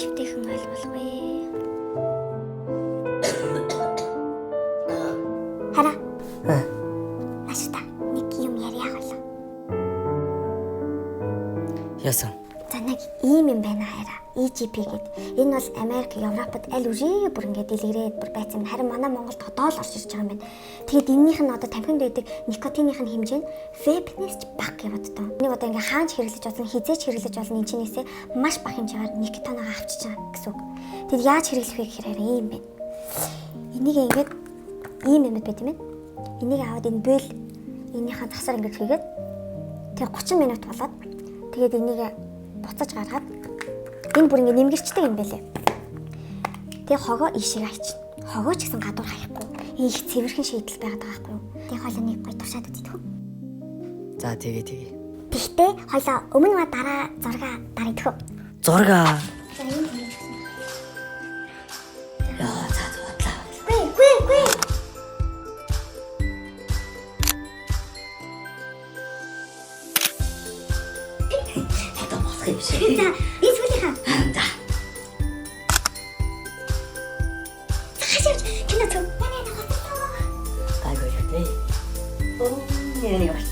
Эвтэйхэн ойл болох вэ? Хараа. Аа. Наашта нэг юм ярья хоёлаа. Яасан? За нэг ийм юм байна хараа. EGP гэд. Энэ бол Америк, Европод аль үрээ бүр ингээд дэлгэрээд бүр байцсан. Харин манай Монголд одоо л орж ирж байгаа юм байна. Тэгээд энэнийх нь одоо тамхинд байдаг никотиных нь хэмжээ нь вебнээс ч бага яваад тоо. Энийг одоо ингээд хаанч хэрэглэж болно, хизээч хэрэглэж болно энэ чинээсээ маш бага хэмжээгээр никотиного авчиж байгаа гэсэн үг. Тэгэд яаж хэрэглэх вэ гэхээр хараа ийм байна. Энийг ингээд ийм юм байт юм байна. Энийг аваад энэ бөл энийхээ засар ингээд хийгээд тэгээ 30 минут болоод тэгээд энийг буцаж гаргаад энэ бүр ингэ нэмгэрчдэг юм байлээ. Тэгээ хогоо ийшээ хайчин. Хогоо ч гэсэн гадуур хаяхгүй. Их цэвэрхэн шийдэл байгаад байгаа байхгүй юу? Тэгээ хойлоо нэг гоё туршаад үзэх үү? За тэгээ тэгээ. Тэгтээ хойлоо өмнө ба дараа зурга дараа идэх үү? Зурга. За энэ юм. Яа, за за бодлаа. Гүй гүй гүй. Одоо болох юм шиг. За энэ сүүлийнхаа За. цааш явж кино төв. Манай нэг хоцсон. Гайгүй юу те. Оо, нэр нэг болчих.